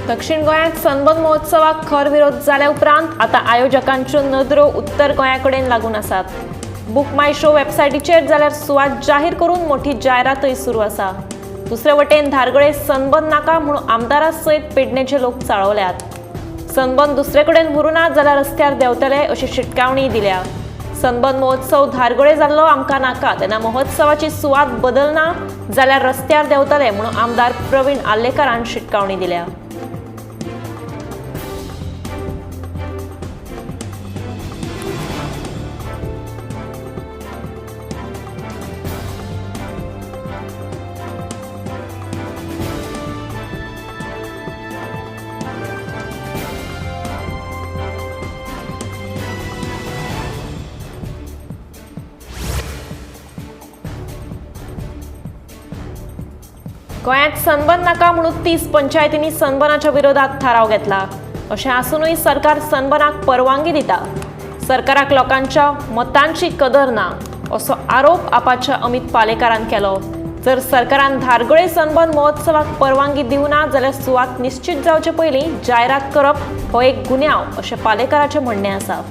दक्षिण गोंयांत सनबर्न महोत्सवाक खर विरोध जाल्या उपरांत आतां आयोजकांच्यो नदरो उत्तर गोंया कडेन लागून आसात. बुक माय शो वेबसायटीचेर जाल्यार सुवात जाहीर करून मोठी जायरातय सुरू आसा. दुसरे वटेन धारगळे सनबर्न नाका म्हणून आमदारा सयत पेडणेचे लोक चाळवल्यात. सनबर्न दुसरे कडेन व्हरूं ना जाल्यार रस्त्यार देंवतले अशी शिटकावणी दिल्या. सनबर्न महोत्सव धारगळे जाल्लो आमकां नाका, तेन्ना महोत्सवाची सुवात बदलना जाल्यार रस्त्यार देंवतले म्हणून आमदार प्रवीण आर्लेकारान शिटकावणी दिल्या. गोंयांत सनबर्न नाका म्हणून 30 पंचायतींनी सनबर्नाच्या विरोधात थाराव घेतला. अशें आसूनय सरकार सनबर्नाक परवानगी दिता. सरकाराक लोकांच्या मतांची कदर ना असो आरोप आपाच्या अमित पालेकारान केलो. जर सरकारान धारगळे सनबर्न महोत्सवाक परवानगी दिवना जाल्यार सुवात निश्चित जावचे पयलीं जायरात करप हो एक गुन्यांव अशें पालेकाराचें म्हणणें आसा.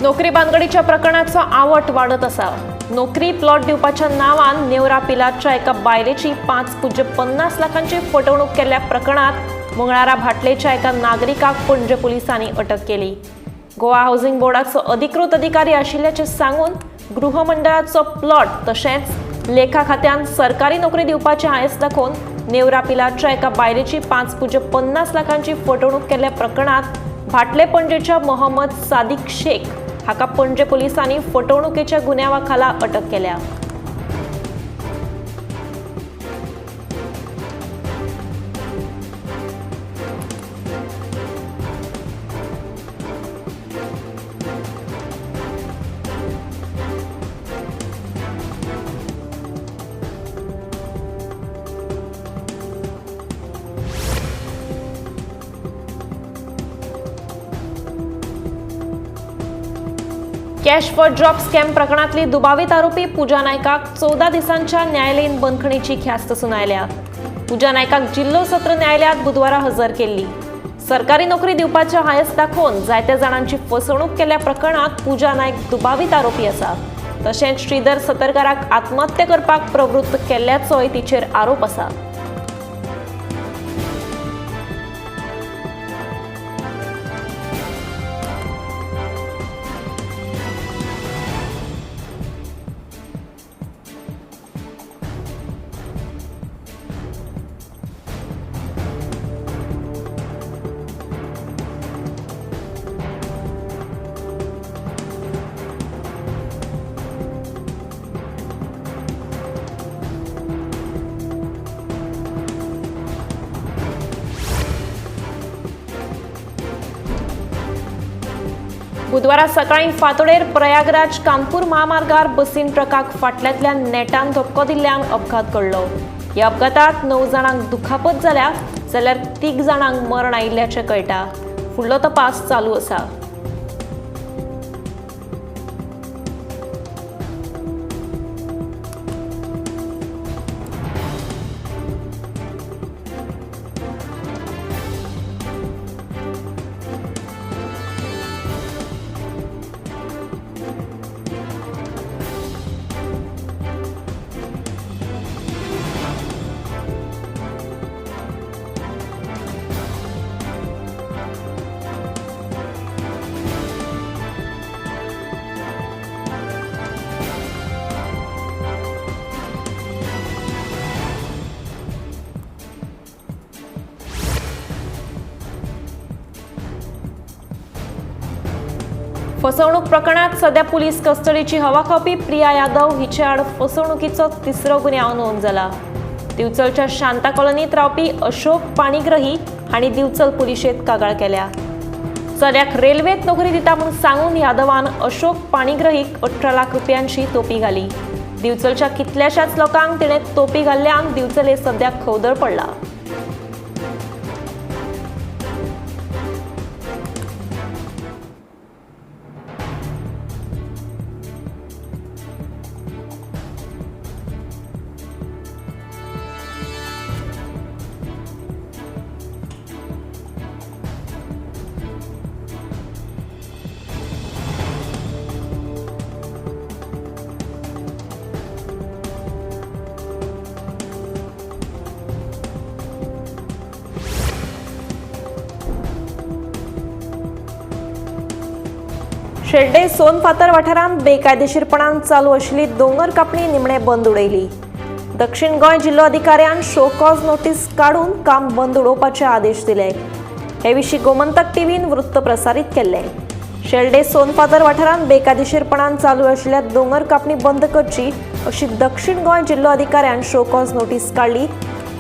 नोकरी बानगडीच्या प्रकरणाचो आवट वाडत आसा. नोकरी प्लॉट दिवपाच्या नांवान नेवरा पिलारच्या एका बायलेची 5.50 लाखांची फटवणूक केल्ल्या प्रकरणात मंगळारा भाटलेच्या एका नागरिकाक पणजे पुलिसांनी अटक केली. गोवा हाऊसिंग बोर्डाचो अधिकृत अधिकारी आशिल्ल्याचें सांगून गृहमंडळाचो प्लॉट तशेंच लेखा खात्यान सरकारी नोकरी दिवपाचें हांयस दाखोवन नेवरा पिलारच्या एका बायलेची 5.50 लाखांची फटवणूक केल्ल्या प्रकरणात भाटले पणजेच्या मोहम्मद सादिक शेख हाका पणजे पुलिसांनी फटवणुकीच्या गुन्यांवा खाला अटक केल्या. कॅश फॉर जॉब स्कॅम प्रकरणातली दुबावित आरोपी पूजा नायकाक 14 दिसांच्या न्यायालयीन बंदखणीची ख्यास्त सुनायल्या. पूजा नायकाक जिल्हो सत्र न्यायालयात बुधवारा हजर केल्ली. सरकारी नोकरी दिवपाचें हांयस दाखोवन जायत्या जाणांची फसवणूक केल्ल्या प्रकरणात पूजा नायक दुबावित आरोपी आसा. तशेंच श्रीधर सतरकाराक आत्महत्या करपाक प्रवृत्त केल्ल्याचोय तिचेर आरोप आसा. बुधवारा सकाळी फांतोडेर प्रयागराज कानपूर महामार्गार बसीन ट्रकाक फाटल्यांतल्यान नेटान धपको दिल्ल्यान अपघात घडलो. ह्या अपघातात 9 जाणांक दुखापत जाल्या जाल्यार 3 जाणांक मरण आयिल्ल्याचें कळटा. फुडलो तपास चालू आसा. फसवणूक प्रकरणात सध्या पुलीस कस्टडीची हवा खावपी प्रिया यादव हिचे आड फसवणुकीचो तिसरो गुन्यांव नोंद जाला. दिवचलच्या शांता कॉलनीत रावपी अशोक पाणीग्रही हांणी दिवचल पुलिशेंत कागाळ केल्या. चल्याक रेल्वेत नोकरी दिता म्हूण सांगून यादवान अशोक पाणीग्रहीक 18 लाख रुपयांची तोपी घाली. दिवचलच्या कितल्याशाच लोकांक तिणें तोपी घाल्ल्यान दिवचले सध्या खवदळ पडला. शेड्डे सोनफातर वाठारांत बेकायदेशीरपणान चालू आशिल्ली दोंगर कापणी निमणे बंद उडयली. दक्षिण गोंय जिल्लोधिकाऱ्यान शो कॉज नोटीस काडून काम बंद उडोवपाचे आदेश दिले. हे विशीं गोमंतक टीव्हीन वृत्त प्रसारीत केल्लें. शेल्डे सोनफातर वाठारांत बेकायदेशीरपणान चालू आशिल्ल्या दोंगर कापणी बंद करची अशी दक्षिण गोंय जिल्लोधिकाऱ्यान शो कॉज नोटीस काडली.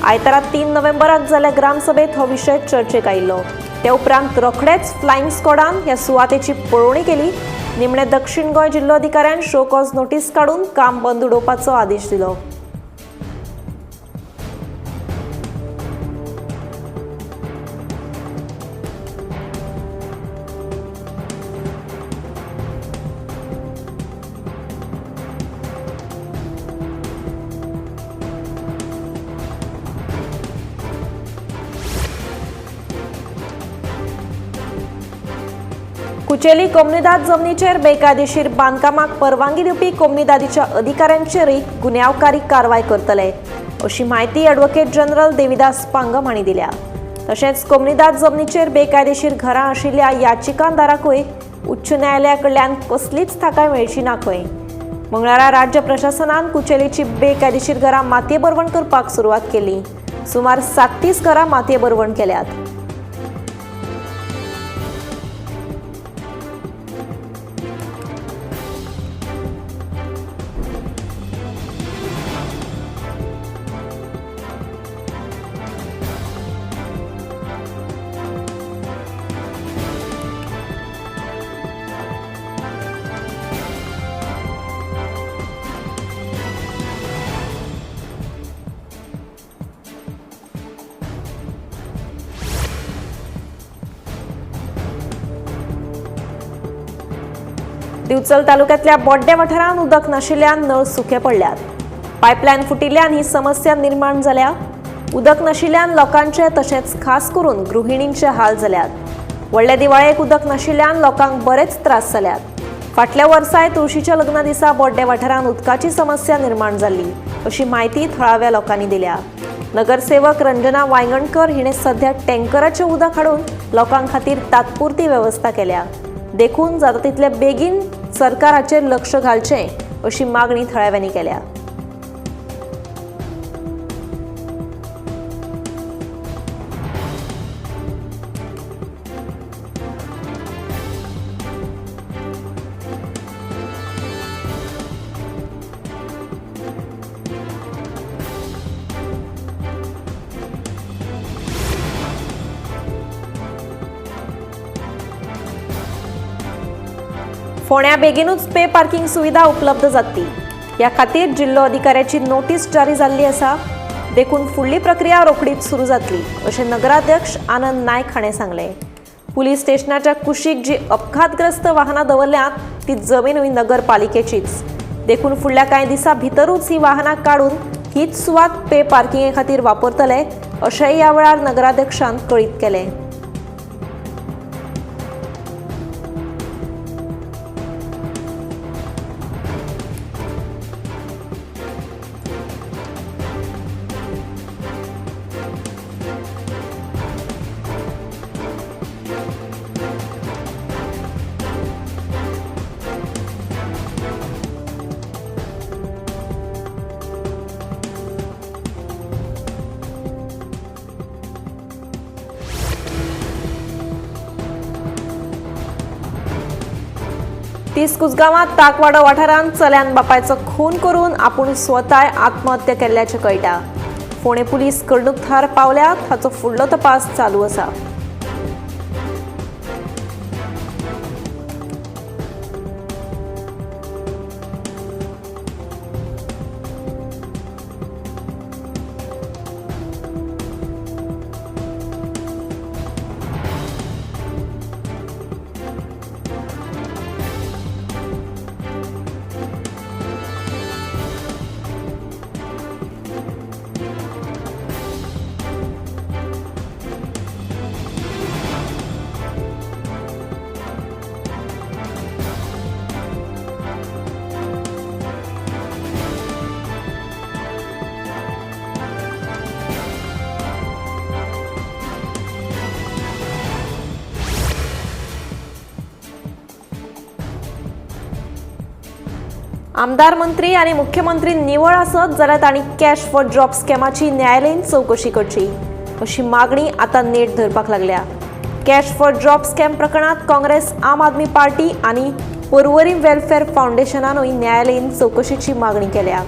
आयतारा 3 नोव्हेंबराक जाल्ल्या ग्रामसभेत हो विशय चर्चेक आयिल्लो. ते उपरांत रोखडेच फ्लायिंग स्क्वॉडान ह्या सुवातेची पळोवणी केली. निमणे दक्षिण गोंय जिल्लोधिकाऱ्यान शो कॉज नोटीस काडून काम बंद उडोवपाचो आदेश दिलो. कुचेली कोमनिदाद जमनीचेर बेकायदेशीर बांदकामाक परवानगी दिवपी कोमनिदादीच्या अधिकाऱ्यांचेरय गुन्यांवकारी कारवाय करतले अशी म्हायती ॲडव्होकेट जनरल देविदास पांगम हांणी दिल्या. तशेंच कोमनिदाद जमनीचेर बेकायदेशीर घरां आशिल्ल्या याचिकादाराकूय उच्च न्यायालया कडल्यान कसलीच थाकाय मेळची ना खंय. मंगळारा राज्य प्रशासनान कुचेलीची बेकायदेशीर घरां मातये भरवण करपाक सुरवात केली. सुमार 37 घरां मातये भरवण केल्यात. दिवचल तालुक्यातल्या बोड्डे वाठारांत उदक नाशिल्ल्यान नळ सुके पडल्यात. पायपलायन फुटिल्ल्यान ही समस्या निर्माण जाल्या. उदक नाशिल्ल्यान लोकांचे तशेंच खास करून गृहिणींचे हाल जाल्यात. व्हडल्या दिवाळेक उदक नाशिल्ल्यान लोकांक बरेच त्रास जाल्यात. फाटल्या वर्साय तुळशीच्या लग्ना दिसा बोड्डे वाठारांत उदकाची समस्या निर्माण जाल्ली अशी म्हायती थळाव्या लोकांनी दिल्या. नगरसेवक रंजना वायंगणकर हिणें सध्या टँकराचें उदक हाडून लोकां खातीर तात्पुरती वेवस्था केल्या. देखून जाता तितले बेगीन सरकाराचेर लक्ष घालचें अशी मागणी थळाव्यांनी केल्या. फोंड्या बेगीनूच पे पार्किंग सुविधा उपलब्ध जातली ह्या खातीर जिल्लो अधिकाऱ्याची नोटीस जारी जाल्ली आसा. देखून फुडली प्रक्रिया रोखडीच सुरू जातली अशें नगराध्यक्ष आनंद नायक हाणें सांगलें. पुलीस स्टेशनाच्या कुशीक जी अपघातग्रस्त वाहनां दवरल्यांत ती जमीनूय नगरपालिकेचीच. देखून फुडल्या कांय दिसां भितरूच ही वाहनां काडून हीच सुवात पे पार्किंगे खातीर वापरतले अशेंय ह्या वेळार नगराध्यक्षान कळीत केलें. तीस कुसगांवांत ताकवाडो वाठारांत चल्यान बापायचो खून करून आपूण स्वताय आत्महत्या केल्ल्याचें कळटा. फोंडें पुलीस घडणूक थळार पावल्यात. हाचो फुडलो तपास चालू आसा. आमदार, मंत्री आनी मुख्यमंत्री निवळ आसत जाल्यार तांणी कॅश फॉर जॉब स्कॅमाची न्यायालयीन चवकशी करची अशी मागणी आतां नेट धरपाक लागल्या. कॅश फॉर जॉब स्कॅम प्रकरणात काँग्रेस, आम आदमी पार्टी आनी पर्वरी वेलफेअर फावंडेशनानूय न्यायालयीन चवकशीची मागणी केल्या.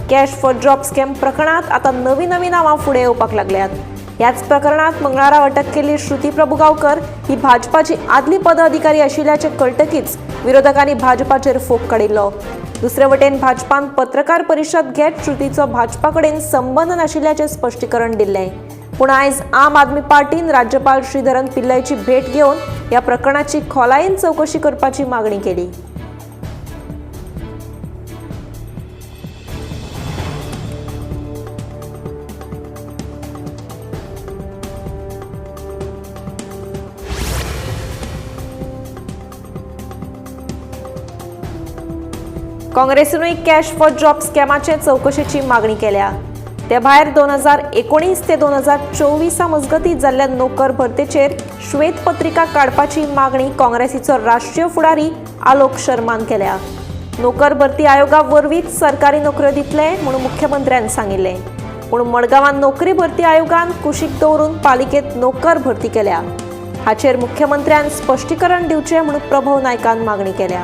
कॅश फॉर जॉब स्कॅम प्रकरणात आतां नवीं नवीं नांवां फुडें येवपाक लागल्यात. ह्याच प्रकरणात मंगळारा अटक केल्ली श्रुती प्रभुगांवकर ही भाजपाची आदली पदाधिकारी आशिल्ल्याचें कळटकीच विरोधकांनी भाजपाचेर फोग काडिल्लो. दुसरे वटेन भाजपान पत्रकार परिशद घेत श्रुतीचो भाजपा कडेन संबंद नाशिल्ल्याचें स्पश्टीकरण दिल्लें. पूण आयज आम आदमी पार्टीन राज्यपाल श्रीधरन पिल्लयची भेट घेवन ह्या प्रकरणाची खोलायेन चवकशी करपाची मागणी केली. काँग्रेसीनूय कॅश फॉर जॉब स्कॅमाचे चवकशेची मागणी केल्या. ते भायर 2019 ते 2024 मजगतीं जाल्ल्या नोकर भरतेचेर श्वेतपत्रिका काडपाची मागणी काँग्रेसीचो राष्ट्रीय फुडारी आलोक शर्मान केल्या. नोकर भरती आयोगा वरवींच सरकारी नोकऱ्यो दितले म्हूण मुख्यमंत्र्यान सांगिल्लें. पूण मडगांवान नोकरी भरती आयोगान कुशीक दवरून पालिकेंत नोकर भरती केल्या. हाचेर मुख्यमंत्र्यान स्पश्टीकरण दिवचें म्हूण प्रभव नायकान मागणी केल्या.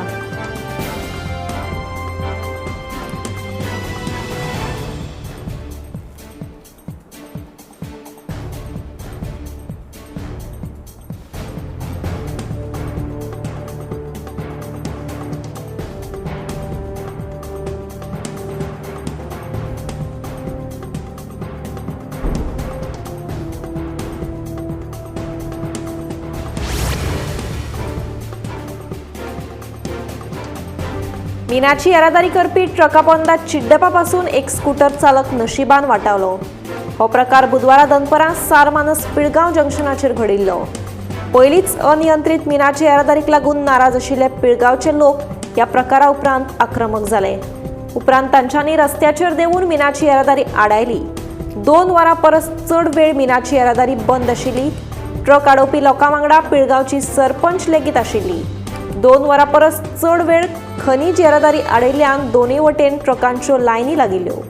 मिनाची येरादारी करपी ट्रका पोंदा चिड्डपापासून एक स्कूटर चालक नशिबान वाटावलो. हो प्रकार बुधवारा दनपरां सारमानस पिळगांव जंक्शनाचेर घडिल्लो. पयलींच अनियंत्रीत मिनाची येरादारीक लागून नाराज आशिल्ले पिळगांवचे लोक ह्या प्रकारा उपरांत आक्रमक जाले. उपरांत तांच्यांनी रस्त्याचेर देंवून मिनाची येरादारी आडायली. 2 वरां परस चड वेळ मिनाची येरादारी बंद आशिल्ली. ट्रक आडोवपी लोकां वांगडा पिळगांवची सरपंच लेगीत आशिल्ली. 2 वरां परस चड वेळ खनीज येरादारी आडयल्ल्यान दोनूय वटेन ट्रकांच्यो लायनी लागिल्ल्यो.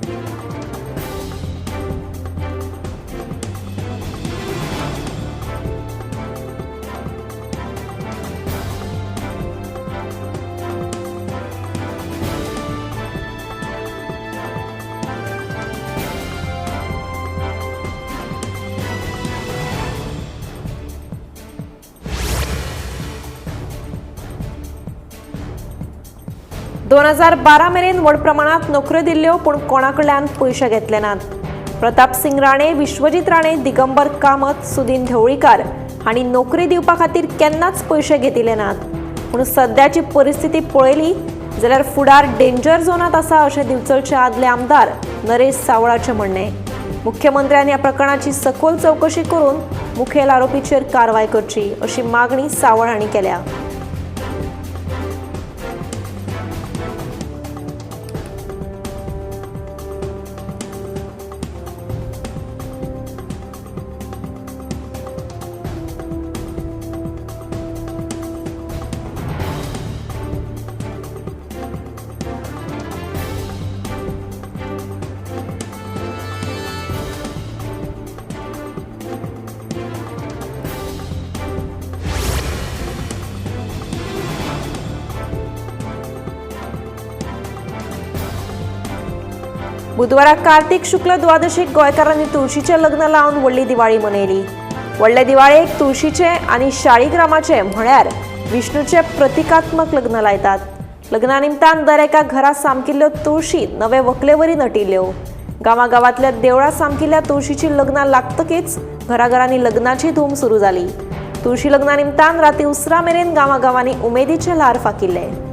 दोन 2012 मेरेन व्हड प्रमाणात नोकऱ्यो दिल्ल्यो, पूण कोणा कडल्यान पयशे घेतले नात. प्रताप सिंग राणे, विश्वजीत राणे, दिगंबर कामत, सुदीन ढवळीकार हांणी नोकरी दिवपा खातीर केन्नाच पयशे घेतिल्ले नात. पूण सद्याची परिस्थिती पळयली जाल्यार फुडार डेंजर झोनांत आसा अशें दिवचलचे आदले आमदार नरेश सावळाचें म्हणणें. मुख्यमंत्र्यान ह्या प्रकरणाची सखोल चवकशी करून मुखेल आरोपीचेर कारवाय करची अशी मागणी सावळ हांणी केल्या. बुधवारा कार्तिक शुक्ल द्वादशीक गोंयकारांनी तुळशीचें लग्न लावन व्हडली दिवाळी मनयली. व्हडले दिवाळेक तुळशीचें आनी शाळीग्रामाचें म्हळ्यार विष्णूचें प्रतिकात्मक लग्न लायतात. लग्ना निमतान दर एका घरा सामकिल्ल्यो तुळशी नवे वकलेवरी नटिल्ल्यो. गांवागांवांतल्या देवळां सामकिल्ल्या तुळशीची लग्नां लागतकीच घराघरांनी लग्नाची धूम सुरू जाली. तुळशी लग्ना निमतान राती उसरां मेरेन गांवागांवांनी उमेदीचें ल्हार फाकिल्लें.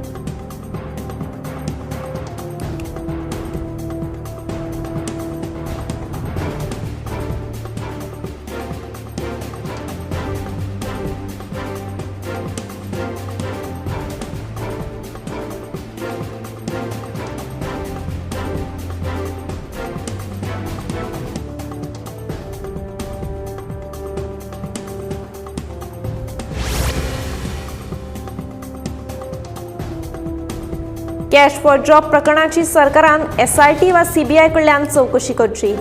कॅश फॉर जॉब प्रकरणाची सरकारान एसआयटी वा सीबीआय कडल्यान चवकशी करची.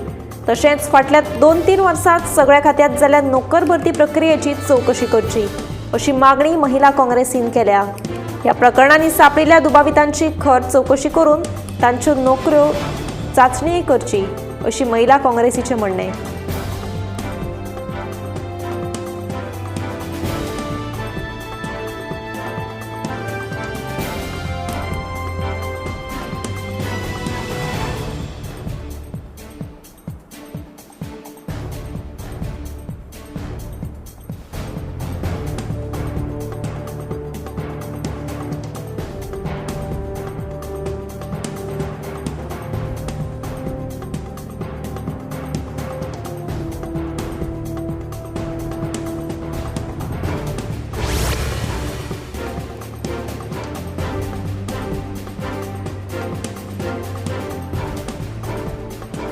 तशेंच फाटल्या 2-3 वर्सांत सगळ्या खात्यांत जाल्ल्या नोकर भरती प्रक्रियेची चवकशी करची अशी मागणी महिला काँग्रेसीन केल्या. ह्या प्रकरणांनी सांपडिल्ल्या दुबावितांची खर चवकशी करून तांच्यो नोकऱ्यो चांचणीय करची अशी महिला काँग्रेसीचें म्हणणें.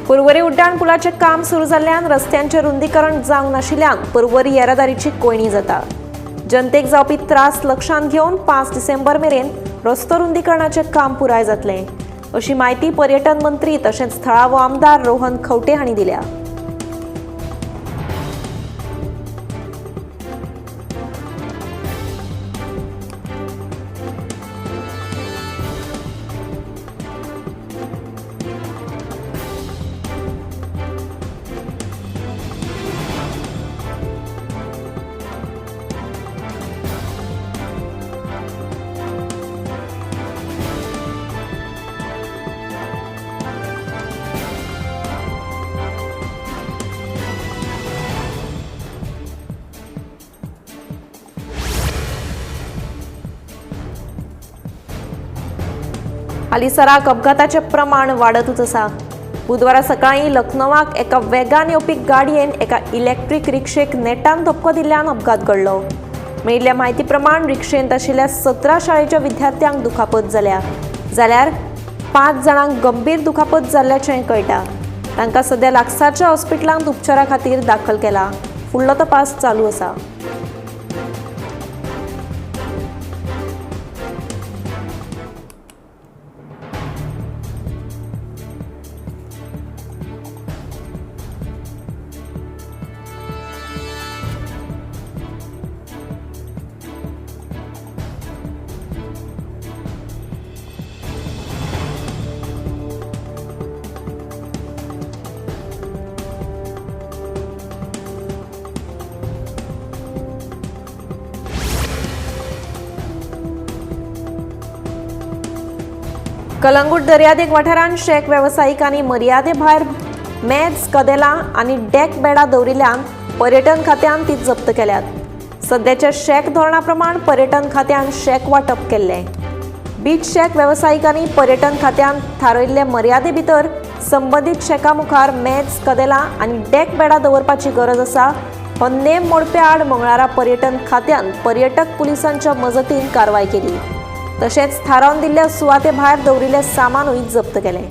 पर्वरी उड्डाण पुलाचें काम सुरू जाल्ल्यान रस्त्यांचें रुंदीकरण जावंक नाशिल्ल्यान पर्वरी येरादारीची कोयणी जाता. जनतेक जावपी त्रास लक्षांत घेवन 5 डिसेंबर मेरेन रस्तो रुंदीकरणाचें काम पुराय जातलें अशी म्हायती पर्यटन मंत्री तशेंच थळावो आमदार रोहन खंवटे हांणी दिल्या. हालींसराक अपघाताचें प्रमाण वाडतूच आसा. बुधवारा सकाळीं लखनौवाक एका वेगान येवपी गाडयेन एका इलेक्ट्रीक रिक्षेक नेटान धपको दिल्ल्यान अपघात घडलो. मेळिल्ल्या म्हायती प्रमाण रिक्षेंत आशिल्ल्या 17 शाळेच्या विद्यार्थ्यांक दुखापत जाल्या, जाल्यार 5 जाणांक गंभीर दुखापत जाल्ल्याचें कळटा. तांकां सद्या लागसारच्या हॉस्पिटलांत उपचारा खातीर दाखल केला. फुडलो तपास चालू आसा. कलंगूट दर्यादेग वाठारांत शेक वेवसायिकांनी मर्यादे भायर मेज, कदेलां आनी डेक बेडां दवरिल्ल्यान पर्यटन खात्यान ती जप्त केल्यात. सद्याच्या शेक धोरणा प्रमाण पर्यटन खात्यान शेक वांटप केल्लें. बीच शेक वेवसायिकांनी पर्यटन खात्यान थारायिल्ले मर्यादे भितर संबंदीत शेका मुखार मेज, कदेलां आनी डेक बेडां दवरपाची गरज आसा. हो नेम मोडप्या आड मंगळारा पर्यटन खात्यान पर्यटक पुलिसांच्या मजतीन कारवाय केली. तशेंच थारावन दिल्ल्या सुवाते भायर दवरिल्लें सामानूय जप्त केलें.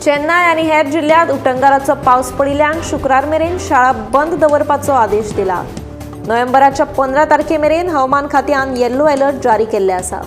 चेन्नय आनी हेर जिल्ल्यांत उटंगाराचो पावस पडिल्ल्यान शुक्रार मेरेन शाळा बंद दवरपाचो आदेश दिला. नोव्हेंबराच्या 15 तारखे मेरेन हवामान खात्यान येल्लो अलर्ट जारी केल्ले आसा.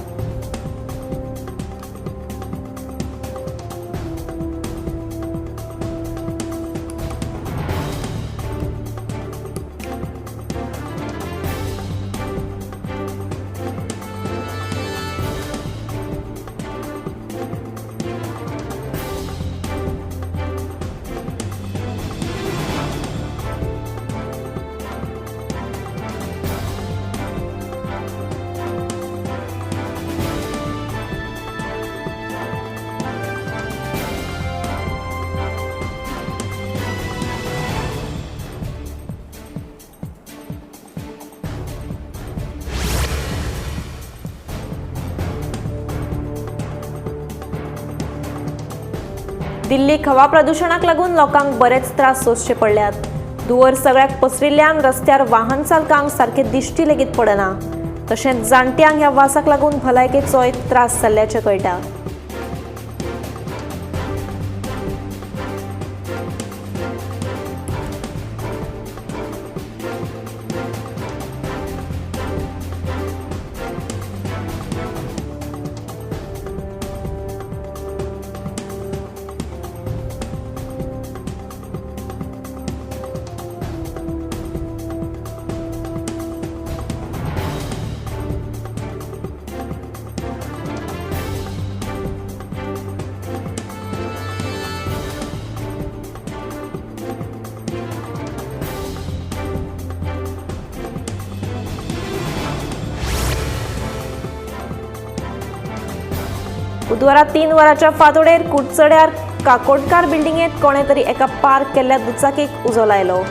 दिल्लीक हवा प्रदुशणाक लागून लोकांक बरेच त्रास सोंसचे पडल्यात. धुंवर सगळ्याक पसरिल्ल्यान रस्त्यार वाहन चालकांक सारकें दिश्टी लेगीत पडना. तशेंच जाणट्यांक ह्या वासाक लागून भलायकेचोय त्रास जाल्ल्याचें कळटा. बुधवारा 3 वरांच्या फांतोडेर कुडचड्यार काकोडकार बिल्डिंगेंत कोणे तरी एका पार्क केल्ल्या दुचाकीक उजो लायलो.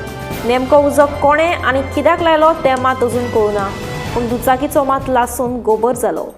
नेमको उजो कोणे आनी कित्याक लायलो तें मात अजून कळूना, पूण दुचाकीचो मात लासून गोबर जालो.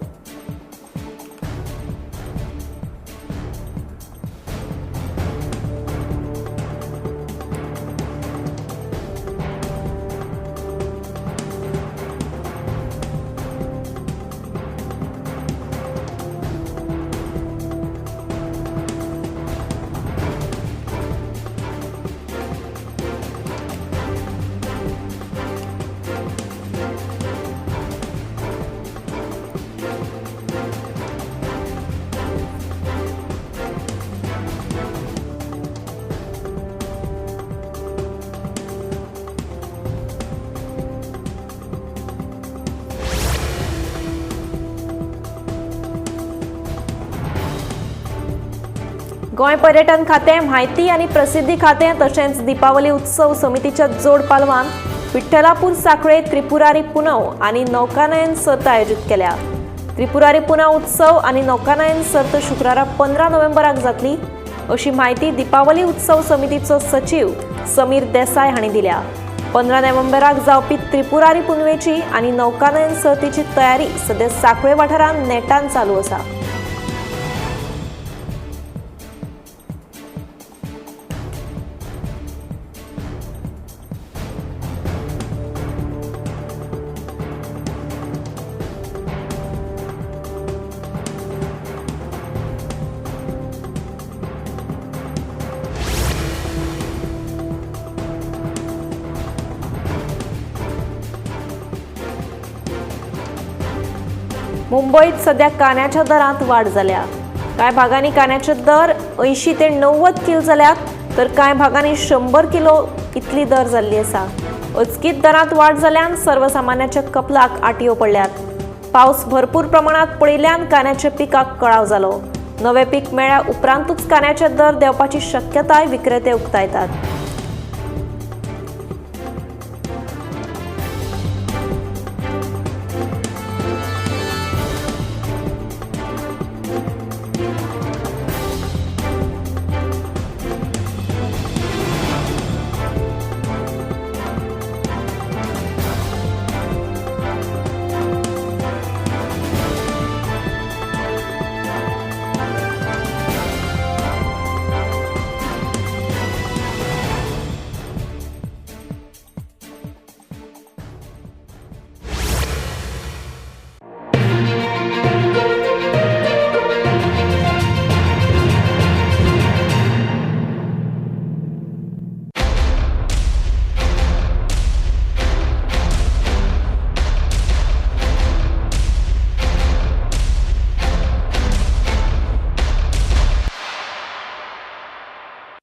गोंय पर्यटन खातें, म्हायती आनी प्रसिद्धी खातें तशेंच दीपावली उत्सव समितीच्या जोड पालवान विठ्ठलापूर सांखळे त्रिपुरारी पुनव आनी नौकानयन सर्त आयोजीत केल्या. त्रिपुरारी पुनव उत्सव आनी नौकानयन सर्त शुक्रारा 15 नोव्हेंबराक जातली अशी म्हायती दीपावली उत्सव समितीचो सचीव समीर देसाय हांणी दिल्या. 15 नोव्हेंबराक जावपी त्रिपुरारी पुनवेची आनी नौकानयन सर्तीची तयारी सद्या सांखळे वाठारांत नेटान चालू आसा. मुंबईत सध्या कांद्याच्या दरांत वाड जाल्या. कांय भागांनी कांद्याचे दर 80 ते 90 किल जाल्यात तर कांय भागांनी 100 किलो इतली दर जाल्ली आसा. अचकीत दरांत वाड जाल्यान सर्वसामान्याच्या कपलाक आटयो पडल्यात. पावस भरपूर प्रमाणात पडिल्ल्यान कांद्याच्या पिकाक कळाव जालो. नवे पीक मेळ्ळ्या उपरांतूच कांद्याचे दर देंवपाची शक्यताय विक्रेते उक्तायतात.